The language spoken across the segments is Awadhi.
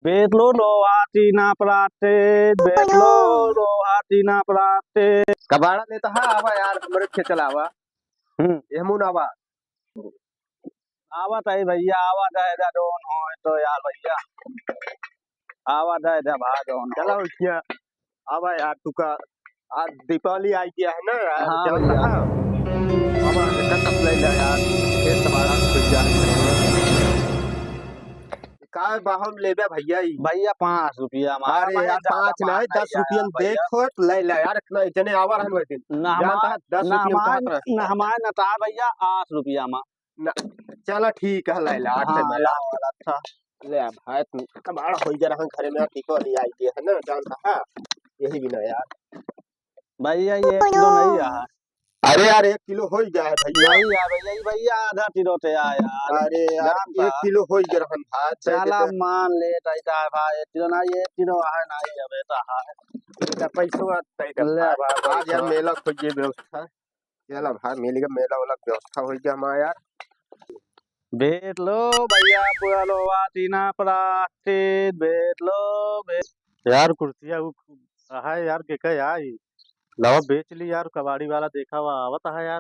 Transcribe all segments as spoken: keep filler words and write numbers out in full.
बेच लो लोहा टीना प्लास्टिक, बेच लो लोहा टीना प्लास्टिक। कबाड़ा लेता है, आवा यार, हमरे खेत चला आवा। हम्म। एहमुन आवा। आवा ताई भैया, आवा जाए जा जौन होए तो यार भैया। आवा जाए जा भा जौन चला होए। उठिया। आवा यार, तुका आज दीपावली आई गया है ना यार, हाँ जानता भैया। है? आवा, एकर सब ले ले यार, ये सब आराम से जा। का भाव लेबे भैया ई? भैया, पाँच रुपया मा। अरे भाई, यार, ज्यादा पाँच मा नहीं, नहीं दस रुपया यार, में भैया। देखो, ले ले यार, इतना इतने आवा रहन वही दिन। ना जानता हमार, है, दस ना रुपया में हमार, कहत रहे। ना हमार, ना तार भैया, आठ रुपया मा। ना, चला ठीक है, ले ले, आठ हाँ, में ले ले। वाला अच्छा। ले आ भाई, तू कबाड़ हो गया रहन घरे में, ठीक हो, नहीं आई है ना, जानता है, यही बिना यार। भैया, ये एक किलो नहीं आ। अरे यार, एक किलो हो ही गया है भैया। नहीं आ भैया, ये भैया आधा किलो ते आ यार। अरे यार, जानता। एक किलो हो ही गया रहन भाई, दे चला देते। मान ले, ताई का है भाई, एक किलो ना, ये एक किलो है ना, ये अबे तो है। ले पैसवा दे दे ले भाई, भाई, आज यार पैसवा। मेला खोजिए व्यवस्था। चला भाई, मिल गया, मेला वाला व्यवस्था हो गया हमारा यार। बेच लो भैया, पूरा लोहा टीना प्लास्टिक, बेच लो, बेच। यार, कुर्सिया उ है यार, के कहे आई? लावा, बेच ली यार, कबाड़ी वाला देखा हुआ आवत है यार।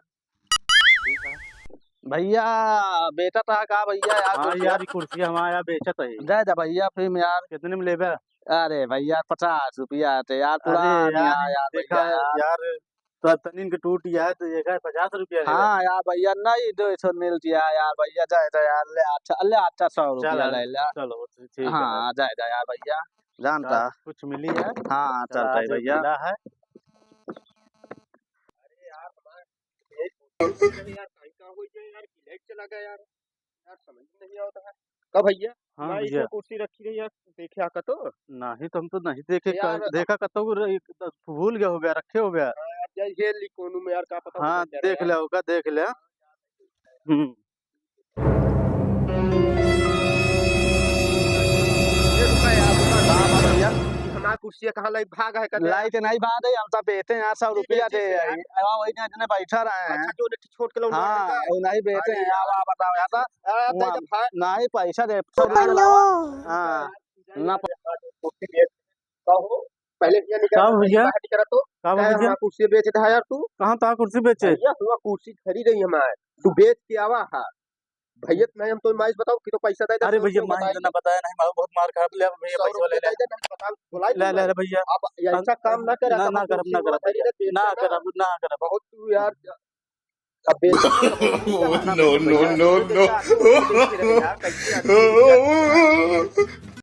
भैया, बेचत है का भैया यार, हाँ कुर्सिया? यार, ये कुर्सिया हमारा यार बेचत है। दे दे भैया, फिर यार। कितने में लेबे? अरे भैया, पचास रुपया थे यार, अरे पुरान यार, यार, यार, देखा भैया यार। यार, तो तनिन के टूट गया है, तो ये का पचास रुपया लेगा? हाँ यार भैया, नहीं दो सौ मिल गया यार भैया, जाए दे यार, ले अच्छा, ले अच्छा, सौ रुपया चल, ले ले। चलो, ठीक है। हाँ, जाए दे यार भैया, जानता। आज कुछ मिली है? हाँ, चल, चलता है आज भैया। मिला है। अरे यार, हमारे यार, कहीं का हो गया यार, कि लाइट चला गया यार। यार, समझ में नहीं आवत है। का भैया? हाँ मैं भैया। इसमें कुर्सी रखी रही यार, देखे आका तो? नहीं, तो हम तो नहीं देखे, यार, का-, देखा कतो को रही, तो भूल गया होगा, रखे होगा। हाँ, यार, ये ली कोनो में यार, का पता हाँ, होगा क्या देख यार। ले होगा, देख ले। हम्म। ये रुका यार, रुका, का बात भैया? कि हमार कुर्सिया कहाँ लाई भाग है कहते हैं? लाई तो नहीं भाग है, हम तो बेचते हैं यार, सौ रुपया दे यार। अब वही जने बैठा रहे हैं। अच्छा, जो छोट के लोग हाँ, वो नहीं बेचे हैं, अब आप बताओ यार, तो आ, दे दे भाई। नहीं, पैसा दे, सौ रुपया लावा। हाँ, ना प- कहो, पहले हियाँ निकल, का भैया? बाहर निकल तो। का कहे, भैया? हमार कुर्सी बेच दे यार तू। कहाँ तो कुर्सी बेचे? भैया, हुआ कुर्सी खड़ी रही हमार, तू बेच के आवा हा। भैया, नहीं, हम तो माइस बताओ कि तो पैसा दे दे, अरे सौ भैया, रुपया माइस बताइए। ना बताया नहीं, मारो बहुत मार खराब ले, अब भैया, सौ पैसा ले रुपया ले। दे दे, नहीं बताओ, बुलाई ले, ले, ले भैया। अब ये ऐसा काम ना करे, ना, ना करब, ना करब भैया, ना करब, ना करब। बहुत तू यार, अब बेच- No, no, no, no।